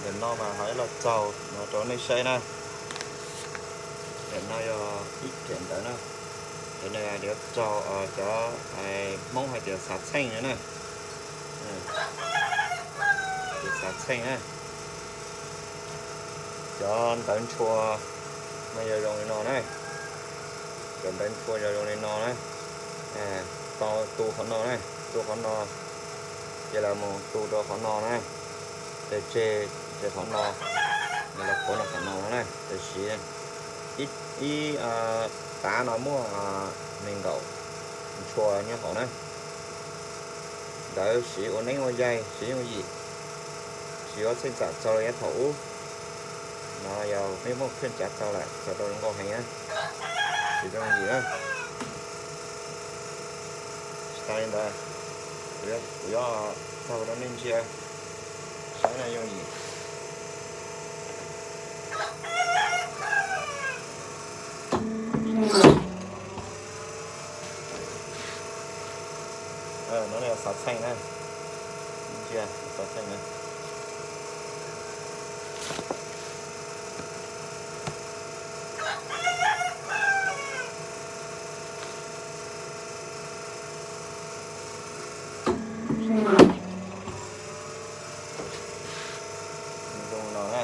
Ntawm no mas ho ib los txaug no rau nej saib na. Ntawm no yog ib pliam ntawv na. Ntawm no yuav txaug cov Hmoob hais tias xav txheej na. Xav txheej na. Cov ntawv ntshua mas yog zoo li no na. Cov ntawv ntshua yog zoo li no na. Tau tu qhov no na, tu qhov no, ces los mus tu rau qhov no na, ces tseg, tseg qhov no, los qhuav no qhov no na, ces siv ib, ib tav no muaj nees nkaum ntshua nyob hauv na. Ntawd siv ua neeb ua yaig siv yooj yim, siv ua txheej txam txaug li yav thaum ub. No yog peb muaj kheej tsav txaug lawm txaug rau zoo nkauj heev na, siv rau yooj yim na. Tsis tas li ntawd, kuv yuav txaug rau nej ntsia saib no yooj yim. No yog xav txheej na, ntsia xav txheej na. Zoo no na.